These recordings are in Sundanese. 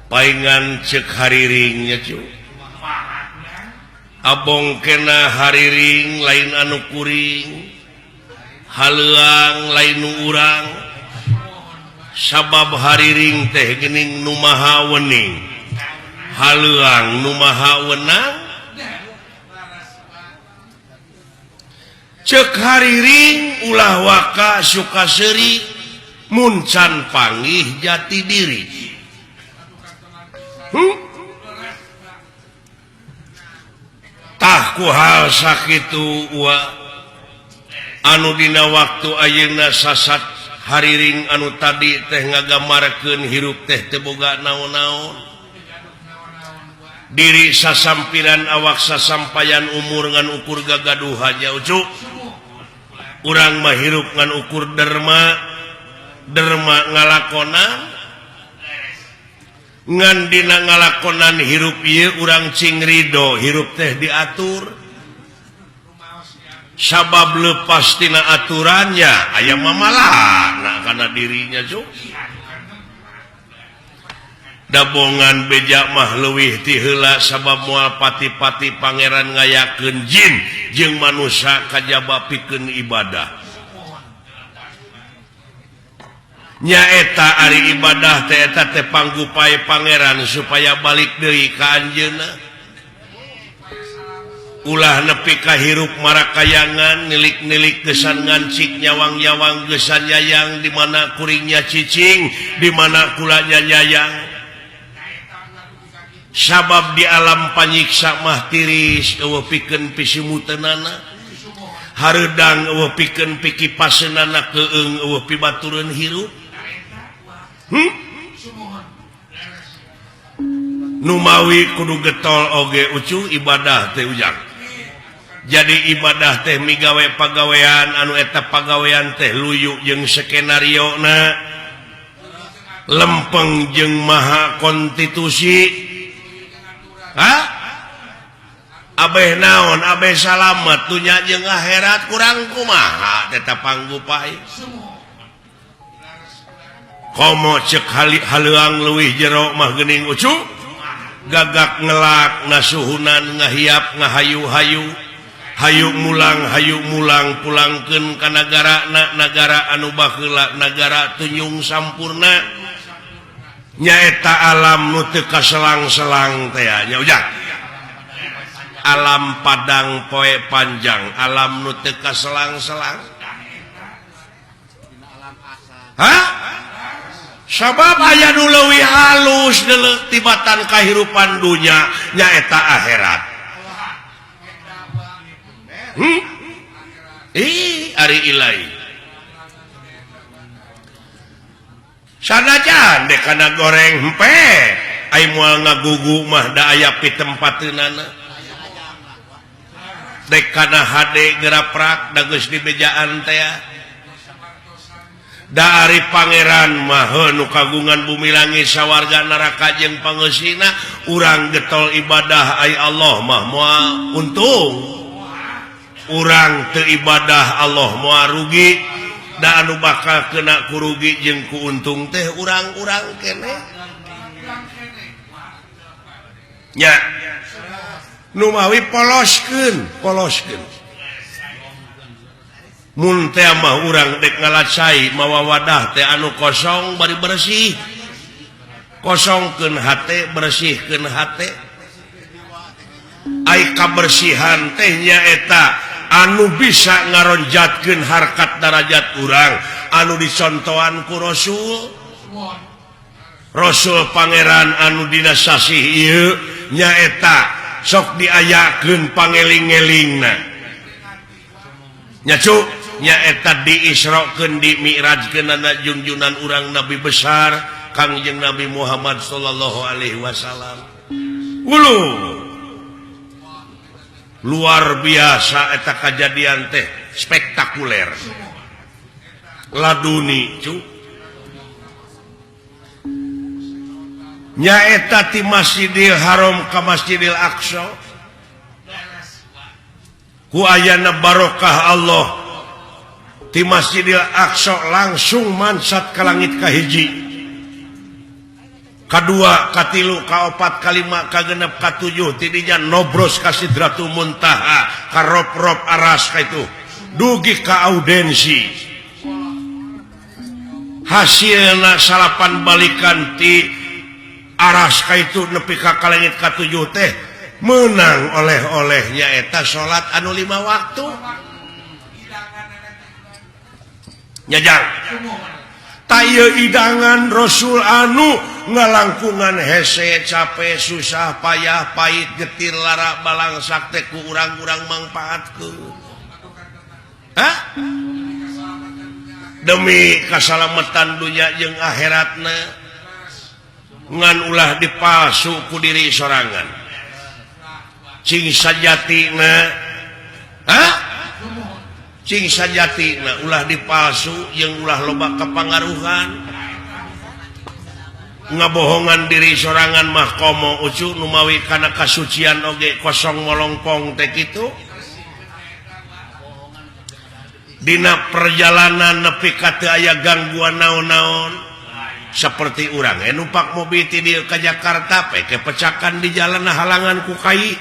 Paingan cek hariringnya cu. Abong kena hariring lain anu kuring, haleuang lain nu urang. Sabab hariring teh geuning nu maha wening, haleuang nu maha wenang. Cek hariring ulah waka suka seuri mun can panggih jati diri. Tah ku hal sakitu wa anu dina waktu ayeuna sasat hariring anu tadi teh ngagamarkeun hirup teh teu boga naon-naon. Diri sasampiran awak sasampayan umur ngan ukur gagaduhan nya ucu. Urang mah hirup ngan ukur derma, derma ngalakonan. Ngan dina ngalakonan hirup ieu urang cing ridho hirup teh diatur. Sabab lepas tina aturannya aya mamalana kana dirinya cu. Dabongan beja mah leuwih ti heula sabab moal pati-pati pangeran ngayakeun jin jeung manusia kajaba pikeun ibadah. Nyaeta ari ibadah teh eta teh panggupai pangeran supaya balik deui ka anjeunna. Ulah nepi ka hirup marakayangan nilik-nilik gesan ngancik nyawang-nyawang gesan nyayang di mana kuringnya cicing di mana kulanya nyayang. Sabab di alam panyiksa mah tiris eueuh pikeun pisimuteunana. Hareudang eueuh pikeun pikipaseunana keung eueuh pibatureun hirup. Numawi kudu getol oge ucu ibadah teh ujang. Jadi ibadah teh migawe pagawean anu eta pagawean teh luyu jeung skenario na lempeng jeung maha konstitusi. Hah? Abeh naon abeh salamet dunya jeung akhirat kurang kumaha eta panggupai. Komo cek haleuang leuwih jero mah geuning ucu. Gagak ngelak nasuhunan ngahiap ngahayu-hayu hayu mulang pulangkeun ka nagarana nagara anu baheula nagara tunyung sampurna nyaeta alam nu teu kaselang-selang teh nya ujang. Alam padang poe panjang alam nu teu kaselang-selang. Hah? Sabab aya nu leuwih halus deuleu tibatan kahirupan dunya nyaeta akhirat. Ih, ari ilai. Sanajan dek kana goreng hempe, ai moal ngagugu mah da aya pitempateunana. Dek kana hade geraprak da geus dibejaan teh. Da ari pangeran mah nu kagungan bumi langit sawarga neraka jeung pangeusina urang getol ibadah ai Allah mah moal untung. Urang teu ibadah Allah moal rugi. Da anu bakal kena kurugi jeung ku untung teh urang-urang keneh. Nya numawi poloskeun, poloskeun. Mun teh mah urang dek ngalacai mawa wadah teh anu kosong bari bersih. Kosongkeun hate, bersihkeun hate. Ai kabersihan teh nyaeta anu bisa ngaronjatkeun harkat darajat urang anu dicontohan ku Rasul. Rasul pangeran anu dina sasih ieu nyaeta sok diayakeun pangeling-elingna. Nya cu nyaeta diisrokeun dimi'rajkeunana junjunan urang nabi besar Kangjeng Nabi Muhammad sallallahu alaihi wasallam. Ulu luar biasa eta kajadian teh spektakuler. Laduni cu nyaeta ti Masjidil Haram ka Masjidil Aqsa ku ayana barokah Allah ti Masjidil Aqsa langsung mansat ka langit kahiji. Kadua, katilu, kaopat, kalima, kagenep, katujuh tidinya nobros ka Sidratul Muntaha, ka rop-rop aras ka itu dugi ka audensi. Hasilna salapan balikan ti aras ka itu nepi ka kalengit katujuh teh menang oleh-olehnya eta salat anu 5 waktu. Nyajang taya idangan Rasul anu ngalangkungan hese capek susah payah pahit getir lara balangsak teh ku urang-urang mangpaatkeun. Hah? Demi kasalamatan dunya jeung akhiratna ngan ulah dipalsu ku diri sorangan. Cing sajatina, hah? Cing sajatina ulah dipalsu jeung ulah loba kapangaruhan. Ngabohongan diri sorangan mah komo ucu numawi kana kasucian oge kosong molongpong teh kitu. Dina perjalanan nepi ka teu aya gangguan naon-naon seperti urang numpak mobil ti dieu ka Jakarta peke pecakan di jalan halangan ku kai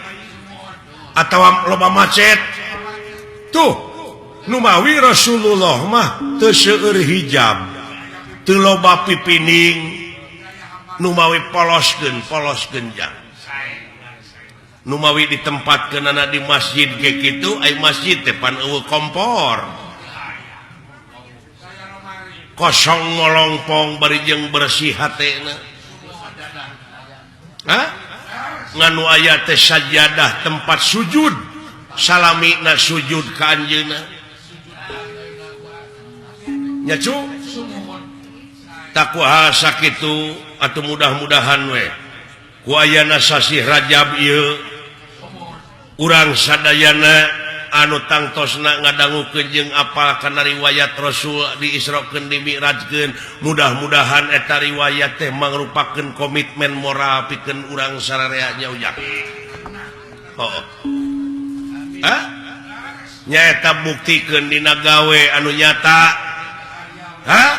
atawa loba macet. Tuh numawi Rasulullah mah teu seueur hijab, teu loba pipining, numawi poloskeun polos genjang. Numawi ditempatkeunana di masjid ge kitu, ai masjid teh pan eueuh kompor. Kosong ngolongpong bari jeung bersih hatena. Hah? Nganu aya teh sajadah tempat sujud, salamina sujud ka anjeunna. Nya cu? Takwa sakitu atuh mudah-mudahan we ku ayana sasih Rajab ieu urang sadayana anu tangtosna ngadangukeun jeung apal kana riwayat Rasul diisrokeun dimi'rajkeun, mudah-mudahan eta riwayat teh mangrupakeun komitmen moral pikeun urang sararea nya ujang. Oh. Hah? Nyaeta buktikeun dina gawe anu nyata. Hah?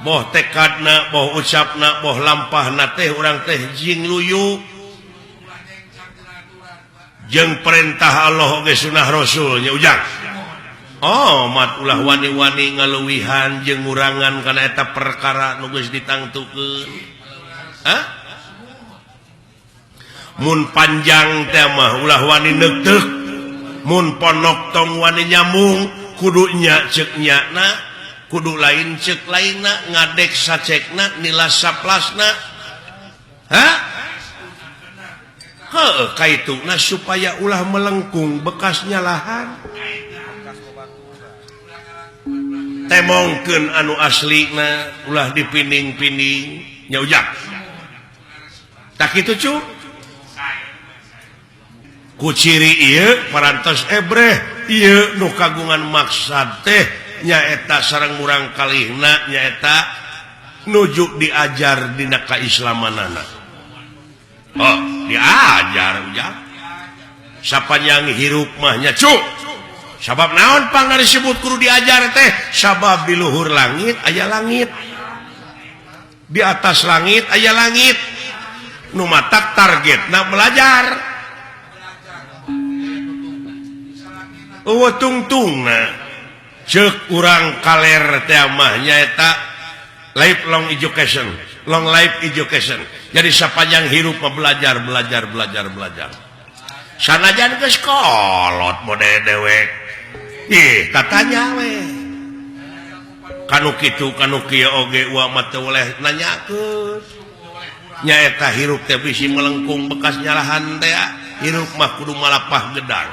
Boh tekadna, boh ucapna, boh lampahna teh urang teh jing luyu jeung perintah Allah oge sunah Rasul nya ujang. Oh, mat ulah wani-wani ngaluwihan jeung ngurangan kana eta perkara nu geus ditangtukeun. Hah? Mun panjang teh mah ulah wani neuteuk, mun ponok tong wani nyambung, kudu nya ceuk nyana, kudu lain ceuk lainna, ngadek sacekna, nilas saplasna. Hah? Heuh, kaituna supaya ulah melengkung bekasnya lahan. Temongkeun anu aslina ulah dipining-pining nya ujang. Tak kitu cu? Ku ciri ieu parantos ebreh ieu nu kagungan maksad teh nyaeta sareng murang kalihna nyaeta nuju diajar dina kaislamanana. Oh, diajar ujang. Sapanjang hirup mah nya cu. Sabab naon pangna disebut kudu diajar teh? Sabab di luhur langit aya langit. Di atas langit aya langit. Nu matak targetna belajar. Eueuh tungtungna ceuk urang kaler teh mah nyaeta lifelong education, long life education. Jadi sapanjang hirup mah belajar, belajar, belajar, belajar. Sanajan geus kolot model dewek. Ih, tatanya we. Kanu kitu kanu kieu oge uang mah teu boleh nanyakeun. Nyaeta hirup teh bisi melengkung bekas nyalahan teh, hirup mah kudu malapah gedang.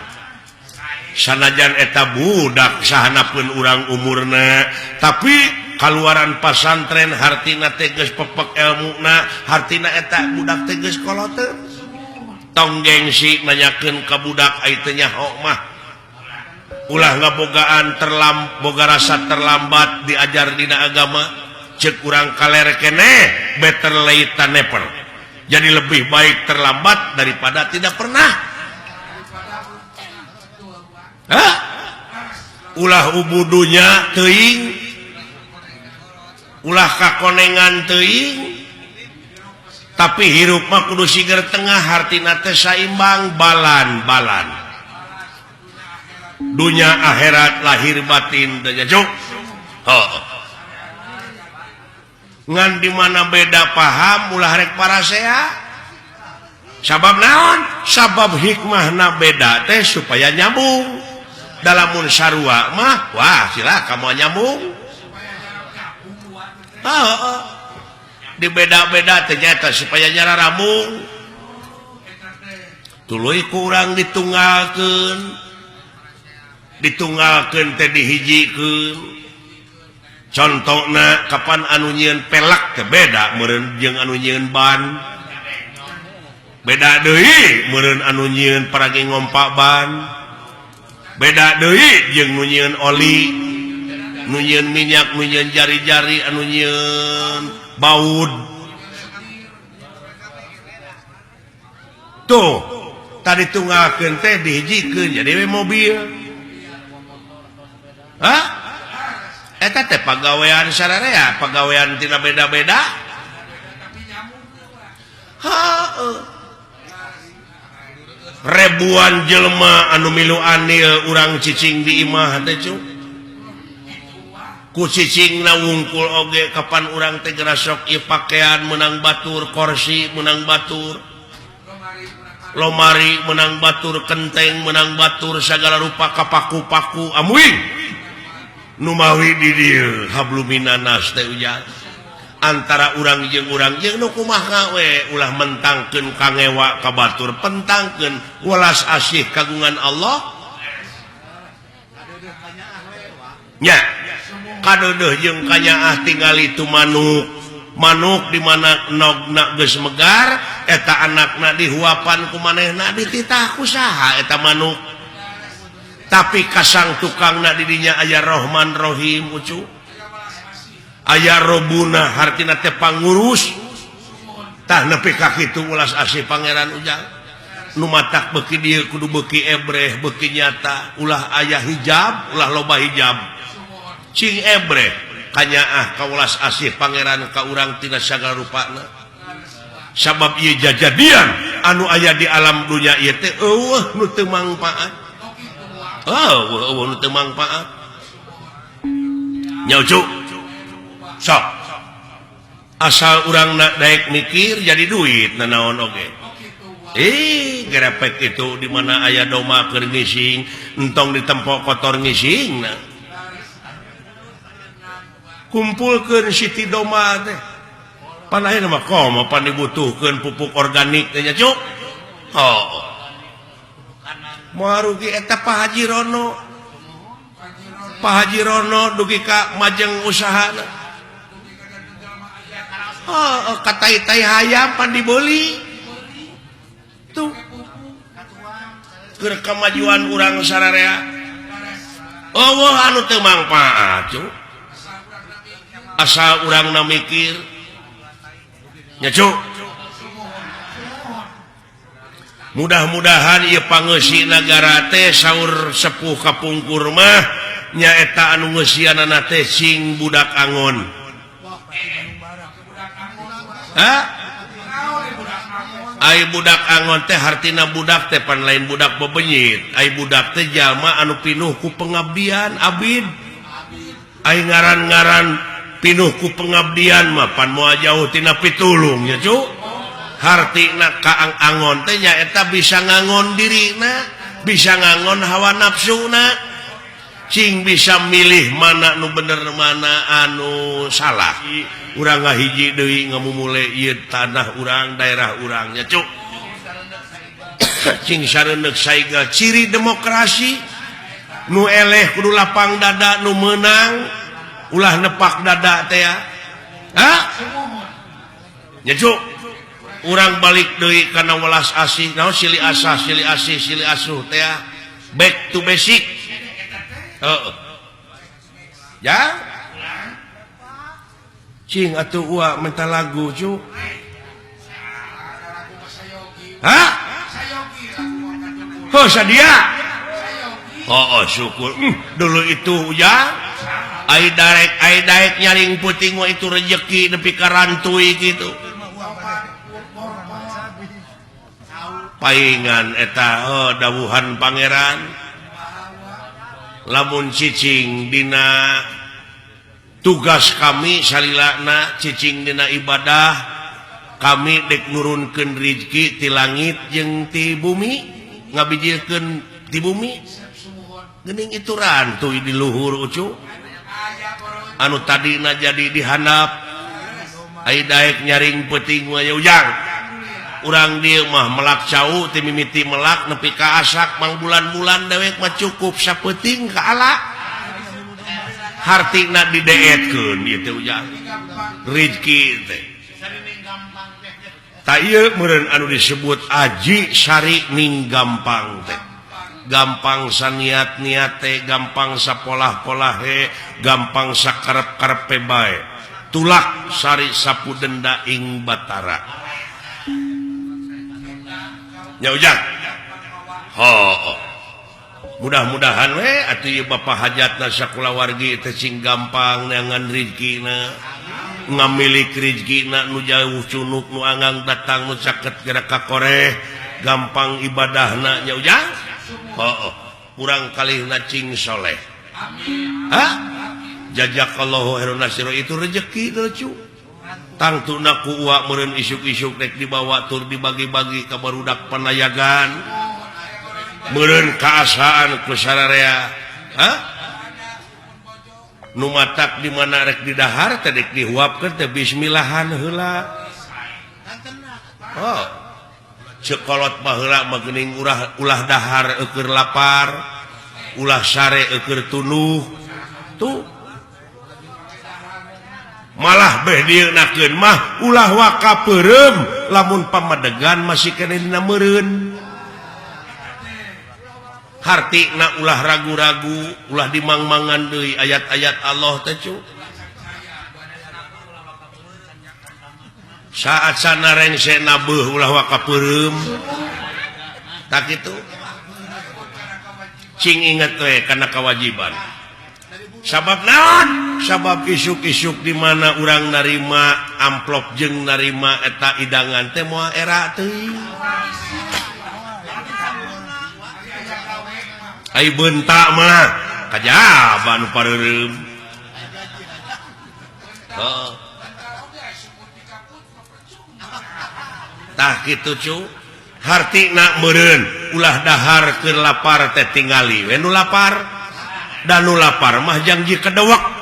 Sanajan eta budak sahanapeun urang umurna, tapi kaluaran pasantren hartina teh geus pepek elmuna, hartina eta budak teh geus koloteun. Tong gengsi nanyakeun ka budak ai teu nyaho mah. Ulah ngabogaan boga rasa terlambat diajar dina agama, ceuk urang kaler keneh better late than never. Jadi lebih baik terlambat daripada tidak pernah. Hah? Ulah ubudunya teuing, ulah kakonengan teuing, Tapi hirup mah kudu siger tengah, hartina teh saimbang, balan-balan. Dunya akhirat, lahir batin teh nya, Cuk. Heuh. Ngan di mana beda paham ulah rek parasea. Sabab naon? Sabab hikmahna beda teh supaya nyambung. Dalamun sarua mah wah silakan mau nyambung. Heeh. Di beda-beda ternyata supaya nyararambung. Tuluy kurang ditunggalkeun. Ditunggalkeun teh dihijikeun. Contona kapan anu nyieun pelak teh beda meureun jeung anu nyieun ban. Beda deui meureun anu nyieun paragi ngompa ban. Beda deui jeung nu nyieun oli, nu nyieun minyak, nu nyieun jari-jari, anu nyieun baud. Tuh, tadi tunggalkeun teh dihijikeun jadi we mobil. Hah? Eta teh pagawean sararea, pagawean tina beda-beda. Heuh. Ribuan jelema anu milu anil urang cicing di imah teh cu. Ku cicingna wungkul oge kapan urang teh gerasok ieu pakaian meunang batur, korsi meunang batur, lomari meunang batur, kenteng meunang batur, sagala rupa kapaku-paku amuing. Nu mawi di dieu habluminanas teh ujang. Antara urang jeung nu kumaha we ulah mentangkeun kangewa ka batur, pentangkeun welas asih kagungan Allah. Nya kadeudeuh jeung kanyaah tingali tu manuk. Manuk di mana nogna geus megar eta anakna dihuapan ku manehna dititah ku saha eta manuk. Tapi kasang tukangna di dinya aya Rahman Rahim ucu. Aya Robuna hartina teh pangurus. Tah nepi ka kitu ulas asih pangeran ujang. Nu matak beuki dieu kudu beuki ebreh, beuki nyata, ulah aya hijab, ulah loba hijab. Cing ebreh kanyaah ka ulas asih pangeran ka urang tina sagala rupana. Sabab ieu jajadian anu aya di alam dunya ieu teh eueuh nu teu mangpaat. Oh, eueuh nu teu mangpaat. Nya ucu. Sok. Asal urang nak daek mikir jadi duit nanaon oge. Gerepek itu di mana aya doma keur ngising, entong ditempok kotor ngising nah. Kumpulkeun siti doma teh. Pan ayeuna mah komo pan dibutuhkeun pupuk organik teh nya cuk. Oh. Moal rugi eta Pak Haji Rono. Pak Haji Rono dugi ka majeng usahana. Oh, katai-tai hayam pan dibeli. Tuh. Keur kamajuan urang sararea. Eueuh anu teu mangpaat, cuk. Asal urangna mikir. Nya cuk. Mudah-mudahan ieu pangeusi nagara teh saur sepuh kapungkur mah nyaeta anu ngeusianana teh sing budak angon. Hah? Ai budak angon teh hartina budak teh pan lain budak bebenyit. Ai budak teh jalma anu pinuh ku pengabdian abid. Ai ngaran-ngaran pinuh ku pengabdian mah pan moal jauh tina pitulung nya cu. Hartina ka angon teh nyaeta bisa ngangon dirina, bisa ngangon hawa nafsuna, cing bisa milih mana nu bener mana anu salah. Urang ngahiji deui ngamumule ieu tanah urang, daerah urang nya cuk. Cing sareundeuk saiga ciri demokrasi nu eleh kudu lapang dada, nu meunang ulah nepak dada teh ya. Hah? Nya cuk. Urang balik deui kana welas asih, naon silih asah, silih asih, silih asuh teh ya. Back to basic. Heeh. Ya. Cing atuh uak minta lagu cu. Hah? Oh sadia. Oh, syukur. Dulu itu ya. Ai darek nyaring puting mah itu rejeki nepi ka rantui gitu. Paingan eta oh, dawuhan pangeran lamun cicing dina tugas kami salilana cicing dina ibadah kami dek nurunkeun rizki ti langit jeung ti bumi ngabijilkeun ti bumi geuning itu rantuy di luhur ucu anu tadina jadi dihandap ai daek nyaring peuting mah ujang urang dieu mah melak cau ti mimiti melak nepi ka asak mang bulan-bulan dewek mah cukup sapeuting ka ala hartina dideetkeun ieu teh ujang rizki teh ta ieu meureun anu disebut aji sari ning gampang teh gampang saniat-niat teh gampang sapolah-polahe gampang sakarep-karepe bae tulak sari sapu denda ing batara nya ujang ho mudah-mudahan we atuh ieu bapa hajatna sakulawargi teh sing gampang neangan rizkina ngamilik rizkina nu jauh cunuk nu anggang datang nu caket gerak ka koreh gampang ibadahna nya ujang oh, kurang kalihna cing soleh. Amin. Hah? Jazakallahu khairan nasiro itu rezeki lucu. Tangtuna ku uak meureun isuk-isuk rek dibawa tur dibagi-bagi ka barudak panayagan. Meureun kaasaan ku sararea. Hah? Nu matak di mana rek didahar teh rek dihuapkeun teh bismillahan heula. Oh. Cekolot baheula mah geuning ulah dahar eueur lapar, ulah sare eueur tunuh. Tuh. Malah beh dieunakeun mah ulah waka peureum lamun pamadegan masih keneh dina meureun. Hartina ulah ragu-ragu, ulah dimangmangan deui ayat-ayat Allah teh cu. Saat sana rengse nabeuh ulah waka peureum. Tak kitu. Cing inget we kana kewajiban. Sabab naon? Sabab isuk-isuk di mana urang narima amplop jeung narima eta idangan teh moal era teuing. Ai beunta mah kajaba nu pareureum. Heeh. Tah kitu cu. Hartina meureun ulah dahar keur lapar teh tingali we nu lapar. Dan nu lapar mah jangji kedewek.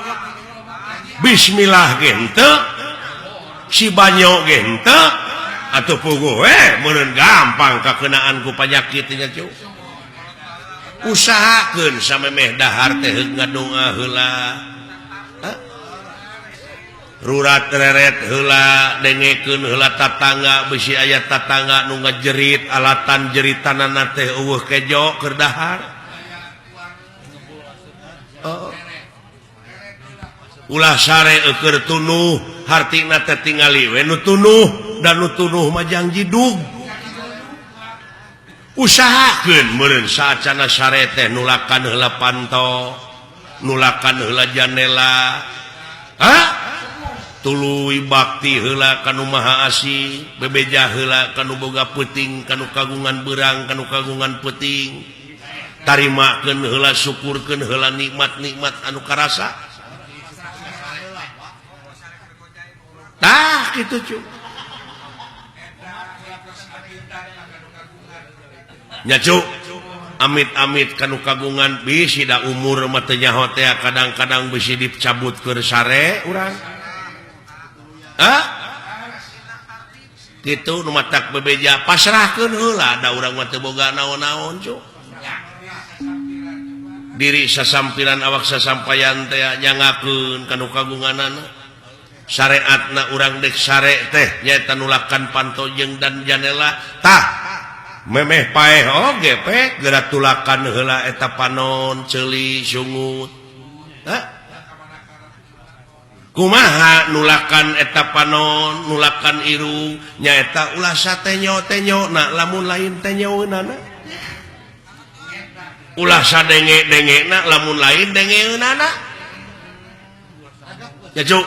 Bismillah ge henteu, si banyo ge henteu, atuh puguh we meureun gampang kakeunaan ku panyakit nya cu. Usahakeun samemeh dahar teh ngadoa heula. Rurat reret heula, dengekeun heula tatangga bisi aya tatangga nu ngajerit alatan jeritanana teh eueuh kejo keur dahar. Oh. Ulah sare eueur tunuh, hartina teh tingali we nu tunuh dan nu tunuh mah jangji dug. Usahakeun meureun saacana sare teh nulakan heula panto, nulakan heula janela. Hah? Tuluy bakti heula ka nu Maha Asih, bebeja heula ka nu boga peuting, ka nu kagungan beurang, ka nu kagungan peuting. Tarimakeun heula, syukurkeun heula nikmat-nikmat anu karasa. Tah kitu cu. Nya cu, amit-amit kanu kagungan bisi da umur mah teu nyaho teh kadang-kadang bisi dicabut keur sare urang. Hah? Kitu nu matak bebeja pasrahkeun heula da urang mah teu boga naon-naon cu. Diri sasampiran awak sasampayan teh nyangakeun kanu kagunganana. Syariatna urang dek sare teh nyaeta nulakan panto jeung dan janela. Tah memeh paeh oge pe geura tulakan heula eta panon ceuli sungut. Hah? Kumaha nulakan eta panon nulakan irung nyaeta ulah satenyo-tenyo na lamun lain tenyoeunana. Ulah sadenge-dengena lamun lain dengeunana. Ya cu.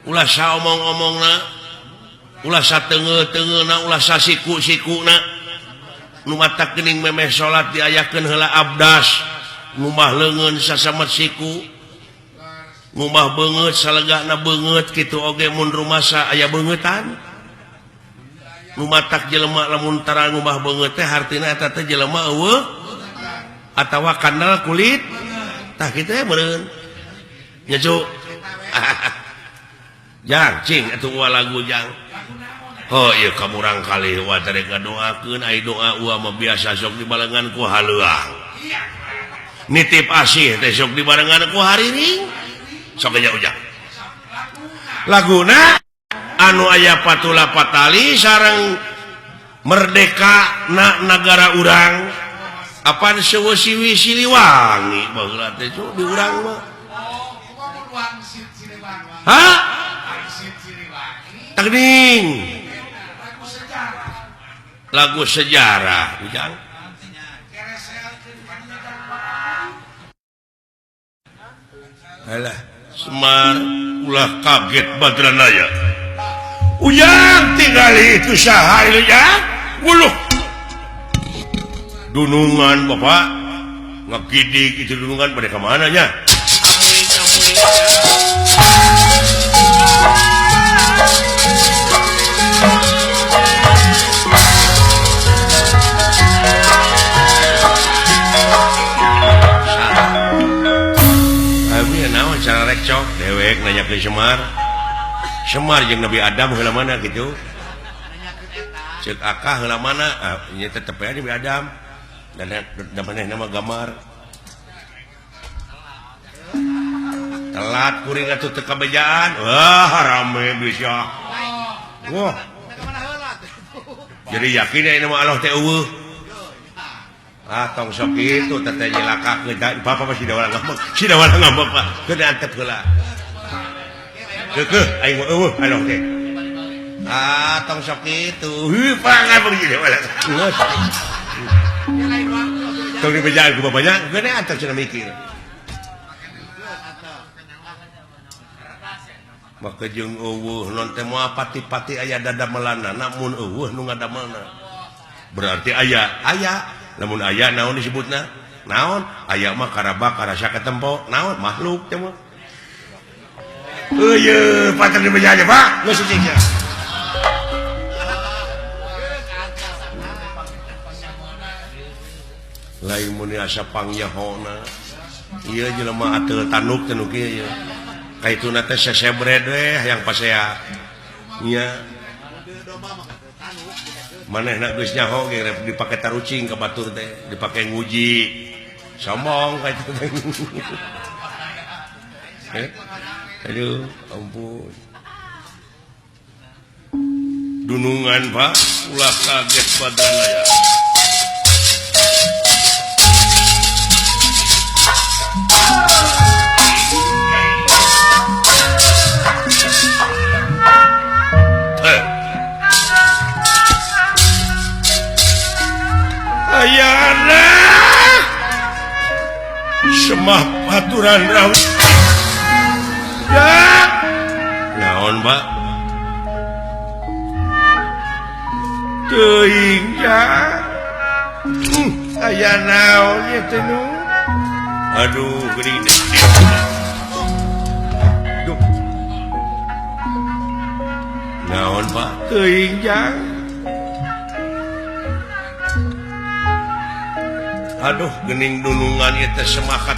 Ulah saomong-omongna, ulah sateungeuh-teungeuna, ulah sasiku-sikuna. Nu matak geuning memeh salat diayakeun heula abdas, ngumbah leungeun sasamet siku, ngumbah beungeut salegana beungeut kitu oge mun rumasa aya beungeutan. Nu matak jelema lamun tara ngumbah beungeut teh hartina eta teh jelema eueuh atawa kandel kulit. Tah kitu meureun. Nya cu. Jang cing atuh uwa lagu jang. Oh ieu kamurang kalih wa teh ngadoakeun ai doa uwa mah biasa sok dibarengan ku haleuang. Nitip asih teh sok dibarengan ku hariring. Sok nya ujang. Laguna anu aya patula patali sareng merdeka na nagara urang. Apan sewe siwi Siliwangi baheula teh cu di urang mah. Hah? Tagning. Lagu sejarah ujang. Alah, Semar ulah kaget Badranaya. Ujang tinggali itu saha ieu ujang. Uluh. Dunungan bapak ngegidik itu dunungan pada kemana nya? Abi naon cara rekcok dewek nanya ke Semar. Semar jeung Nabi Adam heula mana gitu? Ceuk akah heula mana? Ah, nya tetep aya Nabi Adam. Dan maneh nama gambar. Telat kuring atuh teu kabejaan. Wah, rame bisa. Wah. Jadi yakin aya nama Allah teh eueuh. Ah, tong sok kitu teh teh nyelakakeun. Bapak mah sida ngambek. Sida ngambek Pak. Keun antep heula. Keukeuh aing mah eueuh Allah teh. Ah, tong sok kitu. Heuh, pangabeng jadi wala. Geus. Tong dibejaan ku bapaknya, geus antep cenah mikir. Maka jeung eueuh non teh moal pati-pati aya dadamelanna, mun eueuh nu ngadamelna. Berarti aya, aya. Lamun aya naon disebutna? Naon? Aya mah karabak karasa katempo, naon makhluk teh mah. Eueuh, pater dibejaan Pak. Geus cicing sia. Lain mun asa pangyahona. Ieu jelema ateul tanduk teh nu kieu ieu. Kaituna teh sesebred we hayang pasea. Nya. Manehna geus nyaho ge rek dipake tarucing ka batur teh, dipake nguji. Sombong kaitu teh. Aduh, ampun. Dunungan Pak, ulah kaget badanaya. Ayana semah aturan rawi. Ya. Naon, Pak? Teuing ya. Aya naon ieu teh nu? Aduh, geuning deh. Duh. Naon, Pak? Teuing ya. Aduh, gening dunungan ieu teh semakat.